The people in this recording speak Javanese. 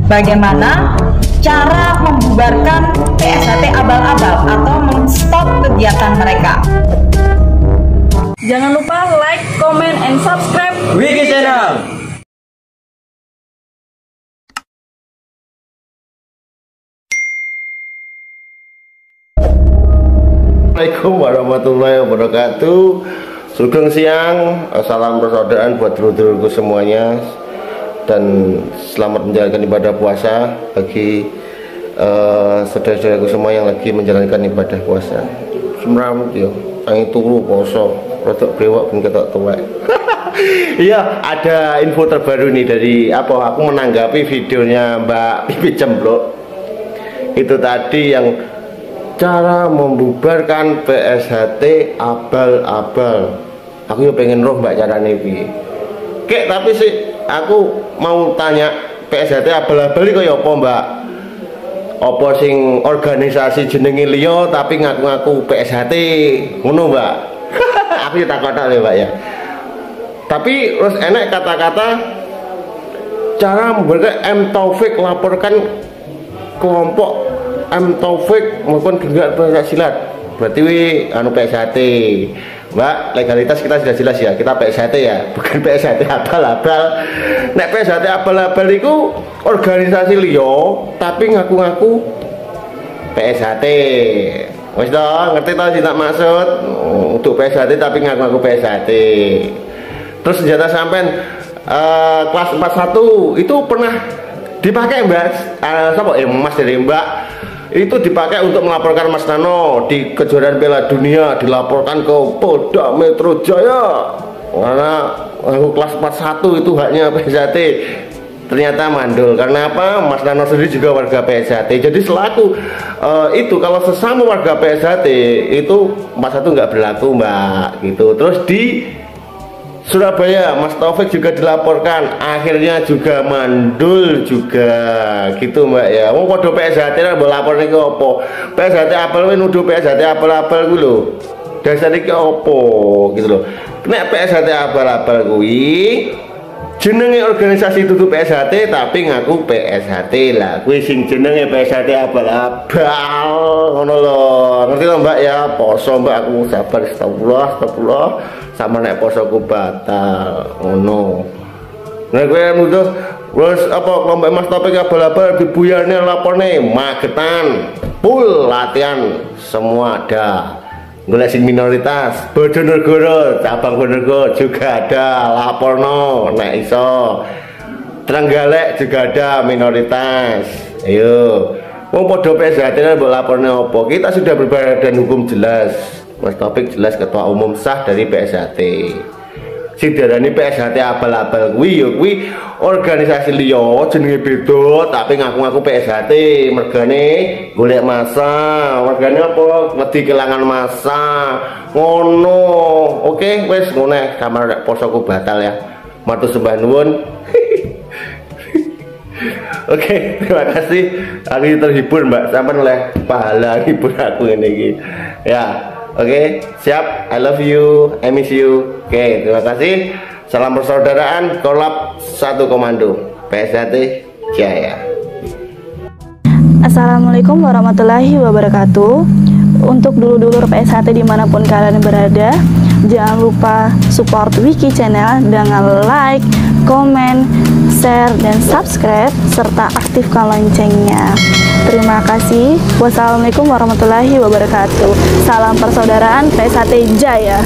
Bagaimana cara membubarkan PSHT abal-abal atau mengstop kegiatan mereka. Jangan lupa like, comment, and subscribe Wiki Channel. Assalamualaikum warahmatullahi wabarakatuh. Sugeng siang, salam persaudaraan buat dulur-dulurku semuanya, dan selamat menjalankan ibadah puasa bagi saudara-saudaraku semua yang lagi menjalankan ibadah puasa. Semramut yo, tangi turu poso, rodok brewok ben ketok tuwek. Iya, ada info terbaru nih dari apa? Aku menanggapi videonya Mbak Pipi Cempluk itu tadi yang cara membubarkan PSHT abal-abal. Aku yo pengen roh Mbak carane piye. Kek tapi sih aku mau tanya, PSHT abal-abal iki kaya apa Mbak? Apa sing organisasi jenenge liya tapi ngaku-ngaku PSHT ngono Mbak? Aku yo takon tok lho Mbak ya. Tapi terus enek kata-kata cara membubarkan M Taufik, laporkan kelompok M Taufik maupun gerak pencak silat. Berarti wi anu PSHT. Mbak, legalitas kita sudah jelas ya, kita PSHT ya, bukan PSHT abal-abal. Nek PSHT abal-abal iku organisasi liya tapi ngaku-ngaku PSHT. Wis toh, ngerti toh sing tak maksud? Untuk PSHT tapi ngaku-ngaku PSHT. Terus senjata sampean kelas 41 itu pernah dipakai Mbak, sapa? Mas dari Mbak itu dipakai untuk melaporkan Mas Nano di kejuaraan Piala Dunia, dilaporkan ke Polda Metro Jaya karena aku kelas 41 itu haknya PSHT. Ternyata mandul. Karena apa? Mas Nano sendiri juga warga PSHT. Jadi selaku itu kalau sesama warga PSHT itu 41 nggak berlaku Mbak gitu. Terus di Surabaya Mas Taufik juga dilaporkan, akhirnya juga mandul juga gitu Mbak ya. Wong padha PSHT lah mbok laporne ki apa? PSHT abal kowe nuduh PSHT abal-abal kuwi lho. Dasare ki apa gitu lho. Nek PSHT abal-abal kuwi jenenge organisasi dudu PSHT tapi ngaku PSHT lah. Kuwi sing jenenge PSHT abal-abal ngono lho. Ngerti to Mbak ya? Poso Mbak aku sabar, astagfirullah, astagfirullah. Sama nek posoku batal ngono. Nek kowe nuduh terus apa kelompok Mas Taufik abal-abal dibuyarne laporne Magetan, full latihan semua ada. Golek sing minoritas, Bojonegoro, cabang Bojonegoro juga ada, laporno nek iso. Trenggalek juga ada minoritas. Ayo. Wong padha PSHT mbok laporne apa? Kita sudah berbadan hukum jelas. Mas Taufik jelas ketua umum sah dari PSHT. Sing diarani PSHT abal-abal kuwi ya kuwi organisasi liya jenenge beda tapi ngaku-ngaku PSHT. Mergane golek massa, mergane apa? Wedi kelangan massa. Ngono. Oke, wis ngono kamar nek posoku batal ya. Matur sembah nuwun. Oke, terima kasih. Aku terhibur Mbak, sampean oleh pahala hibur aku ngene iki. Ya. Oke, siap. I love you, I miss you. Oke, terima kasih. Salam persaudaraan, kolab satu komando. PSHT Jaya. Assalamualaikum warahmatullahi wabarakatuh. Untuk dulur-dulur PSHT dimanapun kalian berada, jangan lupa support Wiki Channel dengan like, komen, share, dan subscribe, serta aktifkan loncengnya. Terima kasih. Wassalamualaikum warahmatullahi wabarakatuh. Salam persaudaraan PSHT Jaya.